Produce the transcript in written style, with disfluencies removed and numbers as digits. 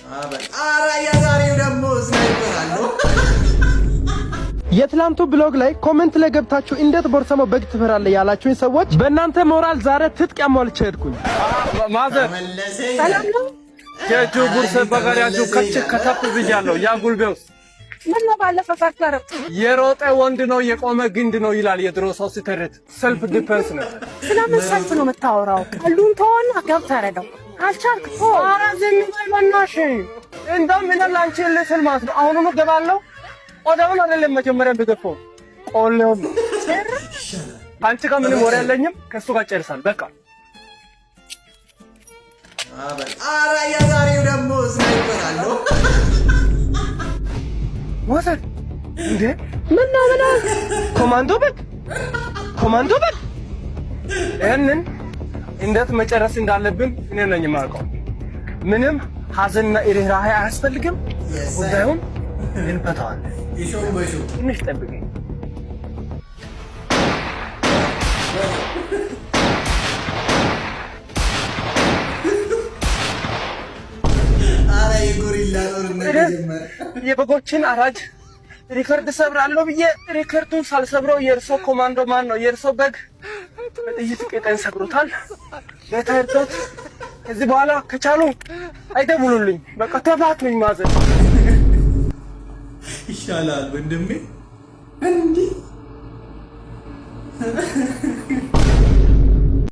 ኧረ የዛሬው ደግሞ sniper አለው። የትላንቱ vlog ላይ comment ላይ ገብታችሁ እንዴት ቦርሰሞ በግ ትፈራለህ ያላችሁኝ ሰዎች በእናንተ ሞራል ዛሬ ትጥቅ አሟልቼ ሄድኩኝ። Mother። ተመለሰ። ሰላም ነው። ጀጁ ጉርሰ በጋሪያጁ ከች ከተፍ ብያለሁ። ያ ጉልቤ ውስጥ ምን ነው ባለፈው ፈርተህ የሮጠ ወንድ ነው የቆመ ግንድ ነው ይላል የድሮ ሰው ሲተርት። Self defense ነበር። ስለምን ሰልፍ ነው የምታወራው? ቀሉን ተወና ገብተህ ረዳው። አልቻልክ ቶ ኧረ ዝም በይ በእናትሽ። እንደውም እኔ ላንቺ ልስል ማለት ነው። አሁኑኑ ገባለሁ። ቆዳውን አይደለም መጀመሪያ ብገፈው ቆሌውን ነው። ከአንቺ ጋር ምንም ወሬ የለኝም። ከእሱ ጋር ጨርሳል። በቃ። ኧረ የዛሬው ደግሞ sniper አለው። Mother፣ እንዴ ምን ነው ምን ኮማንዶ በግ፣ ኮማንዶ በግ። ይህንን እንዴት መጨረስ እንዳለብን እኔ ነኝ የማውቀው። ምንም ሀዘንና ርህራሄ አያስፈልግም። ጉዳዩን እንፈታዋለን። የሾው በሾው። ትንሽ ጠብቀኝ። ኧረ የጎሪላ ጦርነት ተጀመረ። የበጎችን አራጅ ሪከርድ ሰብራለሁ ብዬ ሪከርዱን ሳልሰብረው የእርሶ ኮማንዶ ማን ነው የእርሶ በግ በጥይት ቄጠን ሰብሮታል። በተርቶት ከዚህ በኋላ ከቻሉ አይደውሉልኝ። በቃ ተፋቱኝ mother። ይሻላል ወንድሜ እንዲህ።